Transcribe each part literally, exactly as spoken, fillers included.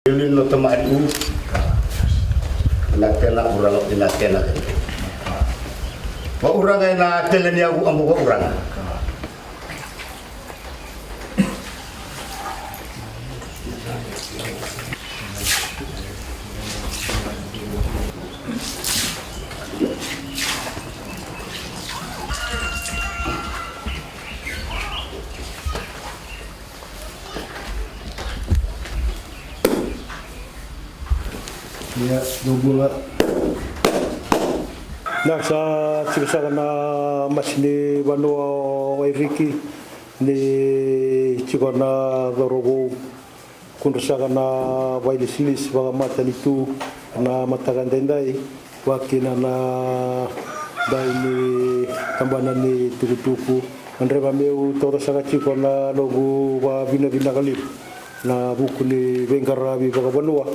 Lino tamari u na kena uraga ina kena. Vauraga ina tele ni avu abu vauraga. Ia, dou bula. Na sa tiko saka na masi ni vanua o Wairiki ni tiko na cauravou. Kudra saka na vailesilesi vakamatanitu na mataka daidai, vakakina na dai ni tabana ni tukutuku. Na dreva meu tauca saka tiko na noqu vavinavinaka levu na vuku ni veiqaravi vakavanua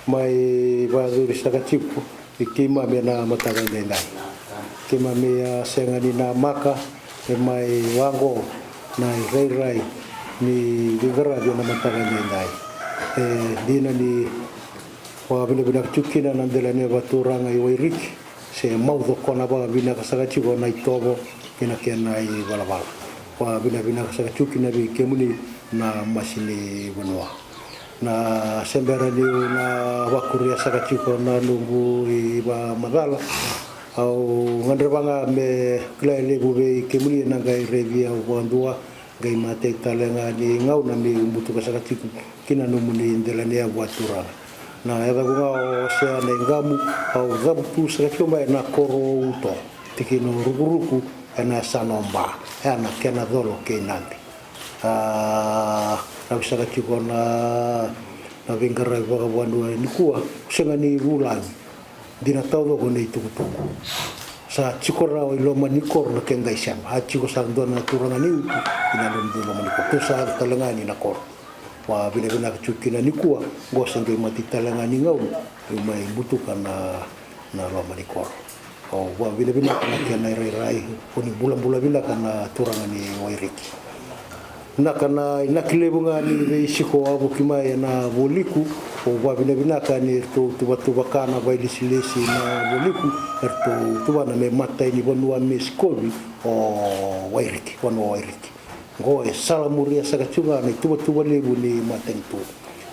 mai vacuri saka tiko. I keimami ena mataka edaidai. Keimami a sega ni namaka me mai vaqo na irairai ni veiqaravi ena mataka edaidai. E dina ni vakavinavinaka tiko kina na dela ni vaturaga i Wairiki, se mauco ko na vakavinaka saka tiko na itovo kei na kena ivalavala. Vakavinavinaka saka tiko kina vei kemuni na masi ni vanua. Na sebera niu na vakuria saka tiko na noqu ivakamacala. Au gadreva ga me kilai levu vei kemuni na qai raici au vakadua, qai matai tale ga ni gauna meu butuka saka tiko kina nomuni dela ni yavu a turaga. Na yacavu ga o Sea na iqamu, au cavutu saka tiko mai na koro o Uto, tikina o Rukuruku, ena yasana o Ba, ena kena colo kei Nadi. A ravi saka tiko na, na veiqaravi vakavanua nikua, sega ni vulagi. Dina taucoko na itukutuku. Sa tiko rawa i loma ni koro na ke qai sema. A tiko sa dua na turaga ni utu ina loma ni koro. Tu sa yaco tale ga ni na koro. Vakavinavinaka tiko kina nikua, qo se qai mati tale ga ni gauna, i mai butuka na, na loma ni koro. Au vakavinavinaka na kena irairai, ko ni bulabula vinaka na turaga ni Wairiki. Vinaka na inaki levu ga ni veisiko a vuki mai ena Voliku, au vakavinavinaka ni ratou tuvatuvaka na vailesilesi na Voliku, eratou tuvana me matai ni vanua me sikovi o Wairiki, vanua o Wairiki. Qo e salamuria saka tiko ga na ituvatuva levu ni matanitu.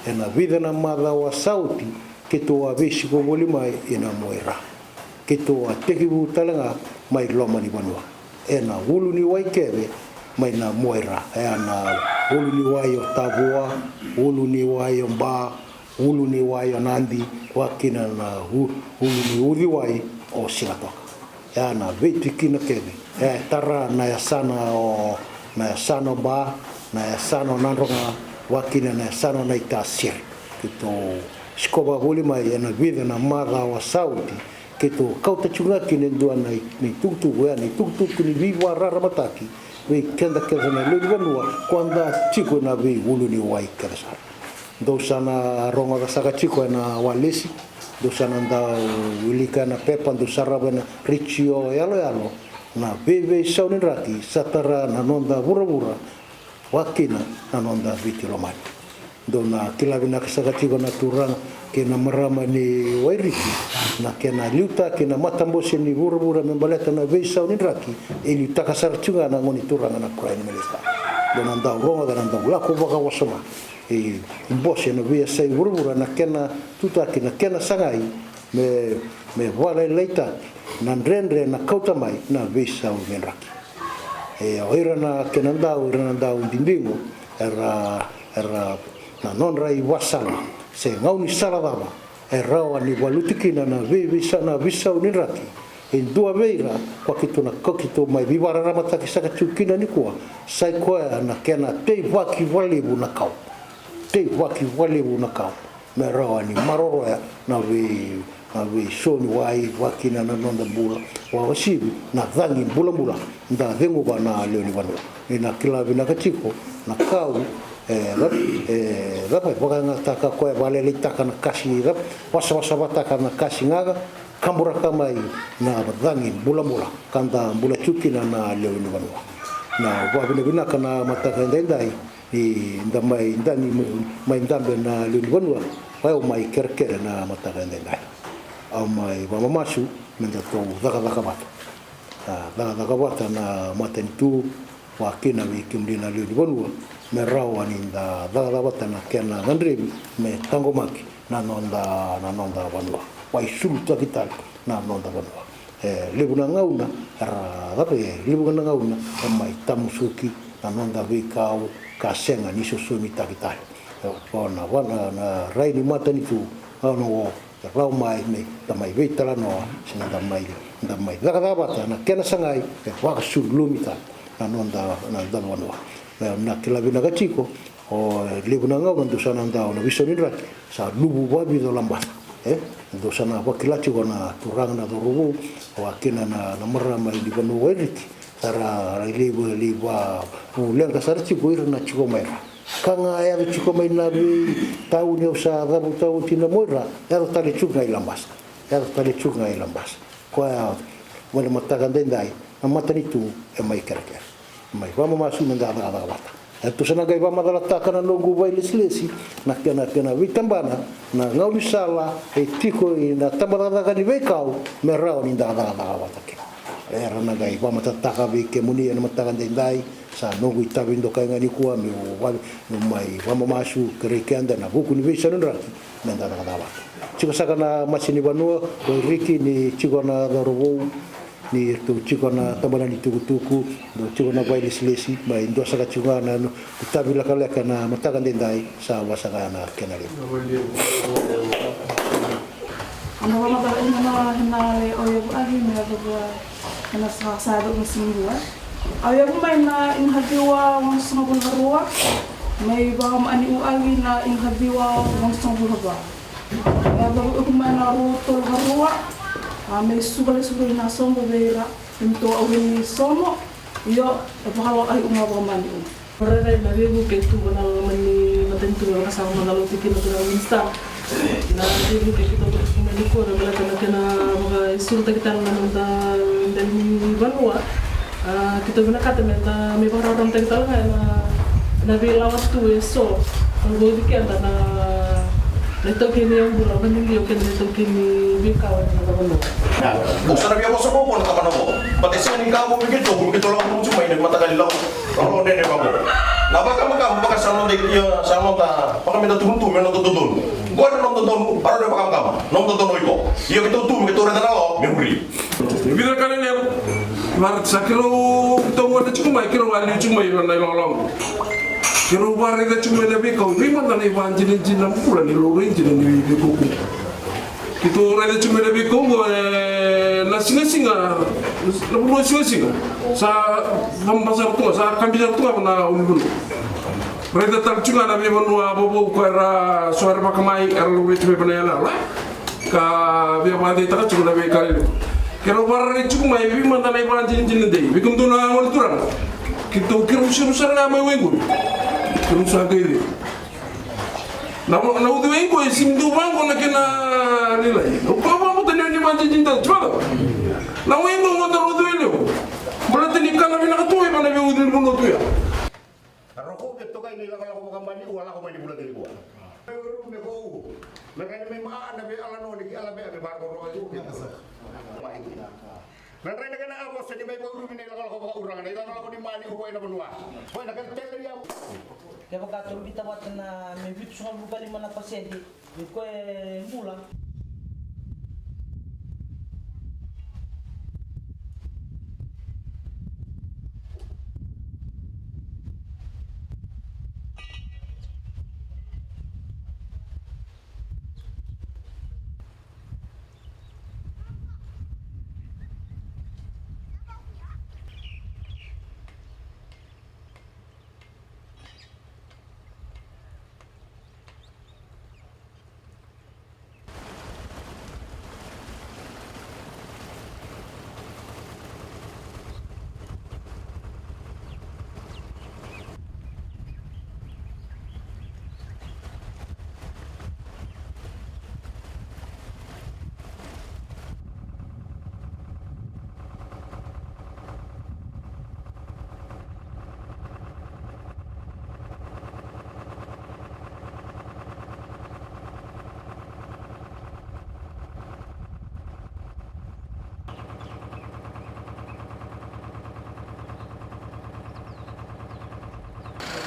Ena vica na macawa sa oti, keitou a veisiko voli mai ina Moira. Keitou a tekivu tale ga mai loma ni vanua. Ena ulu ni wai kece mai na Moira. Ena ulu ni wai o Tavua, ulu ni wai o Ba, ulu ni wai o Nadi, vakakina na u-, ulu ni uciwai o Sigatoka. Ena veitikina kece e tara na yasana o, na yasana o Ba, na yasana o Nadroga, vakakina na yasana o Naitasiri. Keitou sikova voli mai ena vica na macawa sa oti, keitou kauta tiko ga kina e dua na i-, na itukutuku, ena itukutuku ni veivakararamataki vei keda kece na lewe ni vanua, ko da tiko ena veiulu ni wai kece sara. Dou sa na rogoca saka tiko ena walesi, dou sa na dau wilika ena pepa, dou sarava ena retio yaloyalo, na veiveisau ni draki sa tara na noda vuravura, vakakina na noda Viti lomani. Dou na kila vinaka saka tiko na turaga kei na marama ni Wairiki, na kena liutaki na matabose ni vuravura me baleta na veisau ni draki, e liutaka sara tiko ga na gone turaga na Prime Minister. Dou na dau rogoca na dau lako vakawasoma. E bose na veiyasai vuravura na kena tutaki, na kena sagai me, me vakalailaitaki na dredre na kauta mai na veisau ni draki. E, o ira na kena dau, ira na dau didigo, era, era na nodra ivasala se gaunisala cava e rawa ni valuti kina na veiveisa, na veisau ni draki. E dua vei ira ko keitou na, ko keitou mai veivakararamataki saka tiko kina nikua, sai koya na kena teivaki vakalevu na kau. Teivaki vakalevu na kau. Me rawa ni maroroya na vei, na veisau ni wai, vakakina na noda bula, vakauasivi na cagi bulabula da ceguva na lewe ni vanua. Ni na kila vinaka tiko na kau, e, e, cava e vakayagataka koya, vakalailaitaka na kasi, cava, wasawasavata na kasi gaga, kaburaka mai na cagi bulabula ka da bula tiko kina na lewe ni vanua. Na vakavinavinaka na mataka edaidai ni da mai, da ni mai dabe na lewe ni vanua, Au mai kerekere na mataka edaidai. Au mai vakamamasu me datou cakacaka vata. A, cakacaka vata na matanitu, vakakina vei kemuni na lewe ni vanua, me rawa ni da cakacaka vata na kena gadrevi me taqomaki na noda, na noda vanua. Vakaisulutaki tale na noda vanua. E levu na gauna era cava, e levu na gauna e mai tamusuki na noda veikau ka sega ni sosomitaki tale. E, o na va, na, na rai ni matanitu, gauna o e rawa mai me da mai veitalanoa, se na da mai, da mai cakacaka vata na kena sagai e vakasulumi tale na noda, na noda vanua. E, na kila vinaka tiko, o, e levu na gauna dou sa na dau na veisau ni draki, sa luvu vakavica o Labasa. E, dou sa na vakila tiko na turaga na cauravou, vakakina na, na marama ni vanua o Wairiki, sa ra, ra levu, levu, a, vu leqa sara tiko ira na tiko mai ra. Ka ga e yaco tiko mai na veitauni au sa cavuta oti na mo ira, yaco tale tiko ga i Labasa. Yaco tale tiko ga i Labasa. Koya, mai na mataka edaidai, na matanitu e mai kerekere. Mai vakamamasu me da cakacaka vata. E, tou sa na qai vakamacalataka na noqu vakailesilesi, na kena, kena veitabana, na gaunisala e tiko i na tabacakacaka ni veikau, me rawa ni da cakacaka vata kina. Era na qai vakamatatataka vei kemuni ena mataka edaidai, sa noqu itavi dokai ga nikua, meu va, meu mai vakamamasu, kerei keda na vuku ni veisau ni draki, me da cakacaka vata. Tiko saka na masi ni vanua, o Riki ni tiko na cauravou, ni ratou tiko na tabana ni tukutuku, dou tiko na vakailesilesi, mai dua saka tiko ga na, na itavi lekaleka na mataka edaidai, sa va saka na kena levu. Au na vakamataka ina na hina le au yavu agi me yacova ena sa, sa yaco na siga dua. Au yavu mai na ina haciwa wagasagavulu ka rua, mai vakamaaniu agi na ina haciwa wagasagavulu ka va. Me yacova uku mai na rua tolu ka rua, a, me suka lesu vei na soqo vei ira, me tou au ni somo, io, e vakalo ai uma vakamaaniu. Rairai na veivuke tu vua na loma ni matanitu me vakasama na loti kina tu na minista. Na veivuke keitou tu mai nikua me baleta na kena vakaisurataki tale na noda dela ni vanua. A, keitou vinakata me da mai vakararamataki tale ga ena, na veilawa tu eso. Ka vauci keda na, na itaukei ni yabula, vakadidike keda na itaukei ni veikau ena noda vanua. Au sa na via vosa vou na tabana vou. Baleta e sega ni ka vou me keitou, me keitou lako tu mai na mataqali lau. Lolo dede vaqo. Na vakabakaba vaka sa noda, ia, sa noda, vaka meda tukuna tu me noda dodonu. Qori na noda dodonu, a, noda vakabakaba, noda dodonu iko. Ia keitou tu me keitou raica na lawa me muri. Vica ka lelevu. Vara sa keirau, keitou gone tiko mai, keirau a liu tiko mai na iloloma. Keirau vakaraica tiko mai na veikau, vei mada na ivakadinadina bula ni laurai dina ni veikau. Keitou raica tiko mai na veikau oqo, e, na sigasiga, na vanua sigasiga. Sa vabasa tu ga, sa kabisa tu ga na ulunivanua. Raica tale tiko ga na veivanua vovou ko era so era vakamai, era laurai tiko mai vanayalayala. Ka via vakadeitaka tiko na veika lelevu. Keirau vakaraica tiko mai vei mada na ivakadinadina dei. Vei kemudou na gone turaga. Keitou keirau siro sara ga mai wai qori. Keirau sa qai Na, na uciwai qo e sega ni dau vaqo na kena lailai. Au kaya vaqo tani ni vajijini tau, tiko vaqo. Na wai qo qo taro uciwai levu. Baleta ni kana vinaka tu e vana vei uciwai qo tu ya. Roko me toka i ni lakolako vakamani ua lako mai ni vula tini kua. Me uru me kou. Me kai me maa na me ala no ni ki ala me me vaqo ro ai u. Na drai na kena avo se ni mai vaurumi na ilakolako vakauraga, na ilakolako ni mani uvo ena vanua. Ko ena kena tele ni avo. Kevaka tou biuta vata na me vitusagavulu ka lima na pasede ni ko e bula.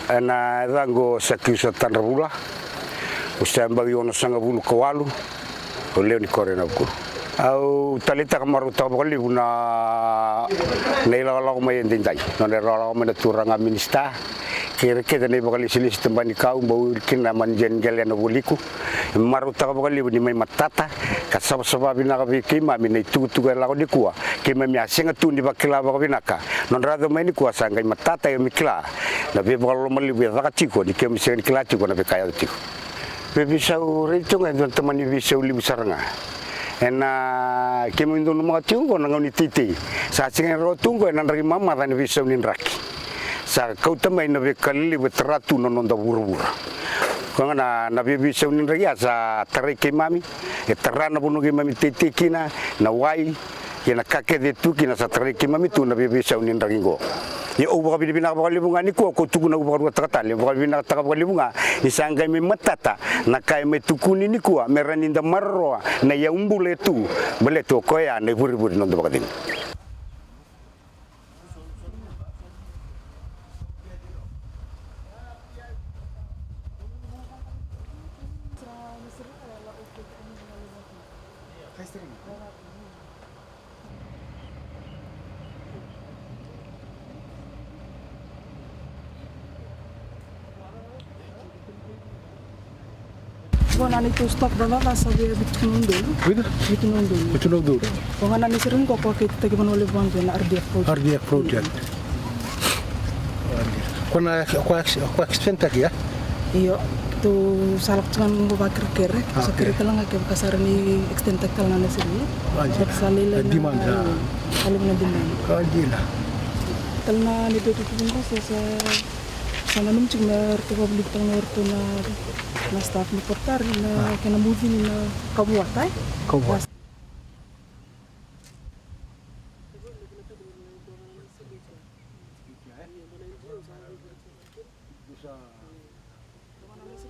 Ena yacaqu o Sakiusa Tadravula, au se yabaki onosagavulu ka walu, au lewe ni koro e Navukuru. Au taleitaka, marautaka vakalevu na, na ilakolako mai edaidai, nodra ilakolako mai na turaga minisita kei ira kece na ivakalesilesi, tabana ni kau, bau wili kina na mani qele ena voliku. E marautaka vakalevu ni mai matata ka savasava vinaka vei keimami na itukutuku e lako nikua. Keimami a sega tu ni vakila vakavinaka, nodra yaco mai nikua sa qai matata, ia me kila na veivakaloloma levu e caka tiko ni keimami sega ni kila tiko na veika e yaco tiko. Veiveisau, raici tiko ga e dua na tamani veisau levu sara ga. Ena keimami donumaka tiko oqo na gauna ni teitei, sa sega ni rawa tu oqo ena draki mamaca ena veisau ni draki. Sa kauta mai na veika lelevu e tara tu na noda vuravura. Koya ga na, na veiveisau ni draki ya sa tarai keimami, e tara na vanua keimami teitei kina, na wai kei na ka kece e tu kina, sa tarai keimami tu na veiveisau ni draki oqo. Ia au vakavinavinaka vakalevu ga nikua, ko tukuna au vakaruataka tale, vakavinavinakataka vakalevu ga ni sa qai mai matata na ka e mai tukuni nikua, me rawa ni da maroroya na iyaubula e tu, baleta o koya na ivurevure ni noda vakacegu. Qo na neitou stock, dua na cakacaka sa via vitu na udolu. Vitu? Vitu na udolu. Vitu na udolu. Qo ga na nursery qo, qo keitou tagi vanua levu vaqo na R D F project. R D F project. Qo na, qo, qo extend taki, ya? Io. Tou sa lako tiko ga qo vakakerekere. Sa kerei tale ga kevaka sa rawa ni extend taki tale na nursery. Sa levu na demand, sa levu na demand. Tale na neitou tukutuku qo sa, sa Sa nanumi tiko me ratou vakavulici tale ga o iratou na, na staff ni portari na kena mucini na kauvata, e? Kauvata.